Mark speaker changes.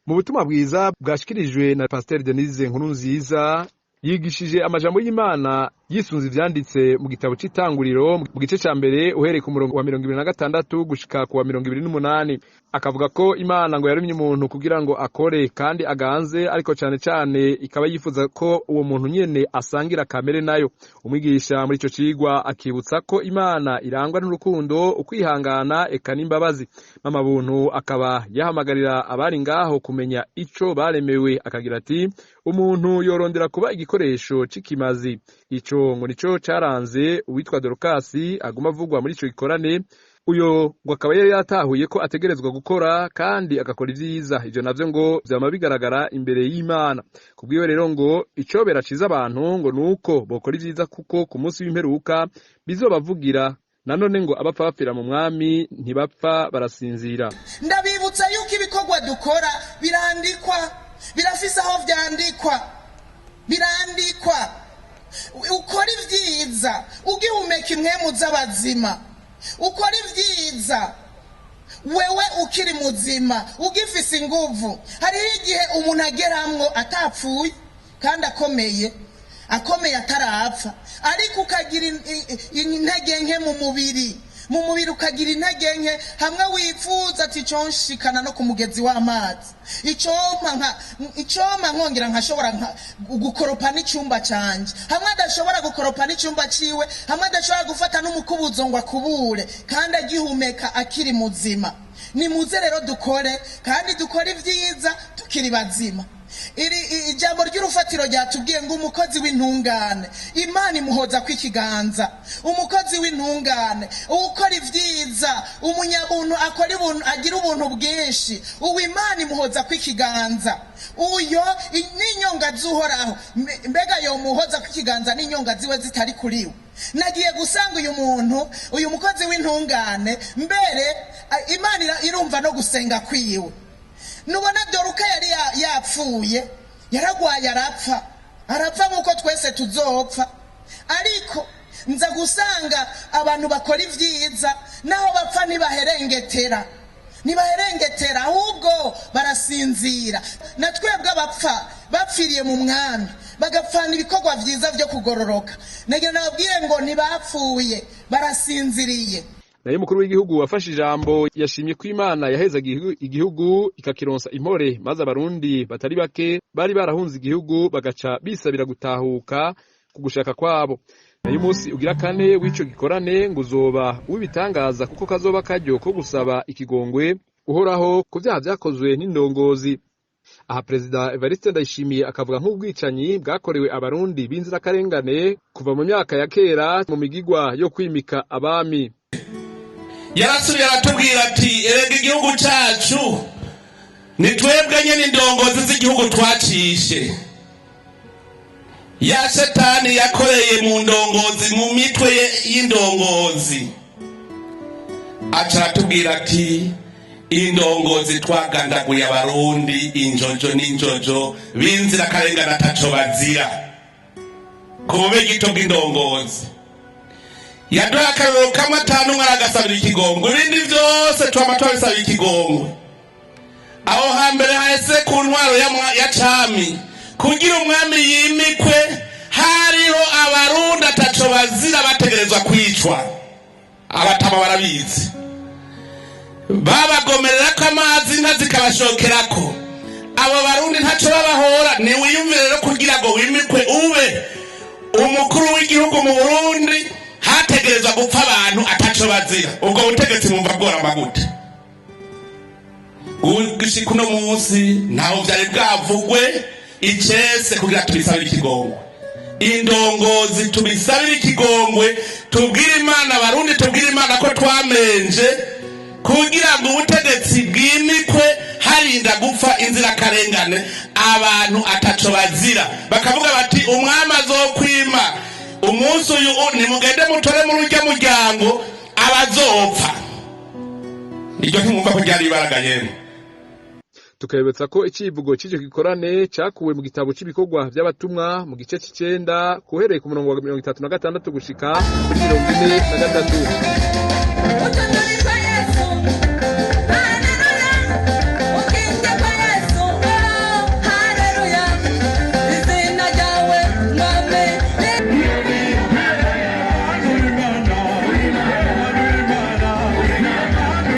Speaker 1: Mu butumwa bwiza bwashikirijwe na Pasiteri Denise Nkurunziza, yigishije amajambo y'Imana yisunze ivyanditse mu gitabo c'Itanguriro, mu gice ca mbere, uhereye ku murongo wa 26 gushika ku wa 28. Akavuga ko Imana ngo yaremye umuntu kugira ngo akore kandi aganze, ariko cane cane ikaba yifuza ko uwo muntu nyene asangira kamere nayo. Umwigisha muri ico cigwa akibutsa ko Imana irangwa n'urukundo, ukwihangana, eka n'imbabazi. Mama Buntu akaba yahamagarira abari ngaho kumenya ico baremewe, akagira ati: "Umuntu yorondera kuba igikoresho c'ikimazi." Ico ngo nico caranze uwitwa Dorukasi aguma avugwa muri ico gikorane. Uyo ngo akaba yari yatahuye ko ategerezwa gukora kandi agakora ivyiza. Ivyo navyo ngo vyama bigaragara imbere y'Imana. Kubwiwe rero, ngo icobera ciza abantu ngo nuko bokora ivyiza, kuko ku munsi w'imperuka bizobavugira. Nanone ngo abapfa bapfira mu Mwami, ntibapfa, barasinzira.
Speaker 2: Ndabibutsa yuko ibikorwa dukora birandikwa, birafise aho vyandikwa, birandikwa. Ukora ibyiza ugihumeka impwemu z'abazima, ukora ibyiza wewe ukiri muzima, ugifise inguvu. Hariho igihe umuntu ageramwo atapfuye kandi akomeye, akomeye atarapfa, ariko ukagira intege nke mu mubiri, mu mubiri ukagira intege nke, hamwe wifuza ati: "Iconshikana no ku mugezi w'amazi, icompa nka icompa nkongera nkashobora gukoropa n'icyumba cyanjye." Hamwe adashobora gukoropa n'icyumba ciwe, hamwe adashobora gufata n'umukubuzo ngo akubure, kandi agihumeka, akiri muzima. Nimuze rero dukore, kandi dukore ibyiza tukiri bazima. Iri ijambo ry'urufatiro ryatubwiye ngo umukozi w'intungane Imana imuhoza kw'ikiganza. Umukozi w'intungane, ukora ibyiza, umunyabuntu, akora ubuntu, agira ubuntu bwinshi, uwo Imana imuhoza kw'ikiganza. Uyo n'inyonga z'Uhoraho. Mbega yomuhoza kw'ikiganza n'inyonga ziwe zitari kuriwe? Nagiye gusanga uyu muntu, uyu mukozi w'intungane, mbere Imana irumva no gusenga kwiwe. Nubona Doruka yari yapfuye, yaragwaye, arapfa, arapfa nk'uko twese tuzopfa. Ariko nza gusanga abantu bakora ibyiza, naho bapfa ntibaherengetera, ntibaherengetera, ahubwo barasinzira. Na twebwe abapfa bapfiriye mu Mwami, bagapfana ibikorwa byiza byo kugororoka, nagira nababwiye ngo ntibapfuye, barasinziriye.
Speaker 1: Nayo umukuru w'igihugu wafashe ijambo yashimye ko Imana yaheza igihugu ikakironsa impore, maze Abarundi batari bake bari barahunze igihugu bagaca bisabira gutahuka ku gushaka kwabo. Nayo umunsi ugira kane w'ico gikorane ngo uzoba w'ibitangaza, kuko kazoba karyo ko gusaba ikigongwe Uhoraho ku vyaha vyakozwe n'indongozi. Aha Perezida Evariste Ndayishimiye akavuga nk'ubwicanyi bwakorewe Abarundi b'inzirakarengane kuva mu myaka ya kera mu migigwa yo kwimika abami.
Speaker 3: Yarasubiye aratubwira ati: "Erega igihugu cacu ni twebwe nyene indongozi z'igihugu twacishe." Ya shetani yakoreye mu ndongozi, mu mitwe y'indongozi, aca aratubwira ati: "Indongozi twagandaguye Abarundi injojo n'injojo b'inzirakarengane ataco bazira ku bube gito bw'indongozi." Yaduha akarorero kamwe atanu umwe aragasabira ikigongwe, ibindi vyose twama twabisabira ikigongwe. Aho hambere hahise, ku ntwaro ya cami, kugira umwami yimikwe, hariho Abarundi ataco bazira bategerezwa kwicwa. Abatama barabizi, babagomererako amazi, inka zikabashokerako. Abo Barundi ntaco babahora. Niwiyumvire rero, kugira ngo wimikwe ube umukuru w'igihugu mu Burundi, hategerezwa gupfa abantu ataco bazira. Ubwo butegetsi mwumva bworamba gute? Gushika uno munsi ntaho vyari bwavugwe icese kugira tubisabire ikigongwe. Indongozi tubisabire ikigongwe, tubwire Imana, Abarundi tubwire Imana ko twamenje, kugira ngo ubutegetsi bwimikwe harinda gupfa inzirakarengane, abantu ataco bazira. Bakavuga bati: "Umwami azokwima umunsi uyu, nimugende mutore muri urya muryango abazopfa." Iryo ntimwumva ko ryari ibaraga yemwe?
Speaker 1: Tukabibutsa ko icivugo c'ico gikorane cakuwe mu gitabo c'ibikorwa vy'abatumwa, mu gice c'icenda, kuhereye ku murongo wa 36 gushika kuri 43.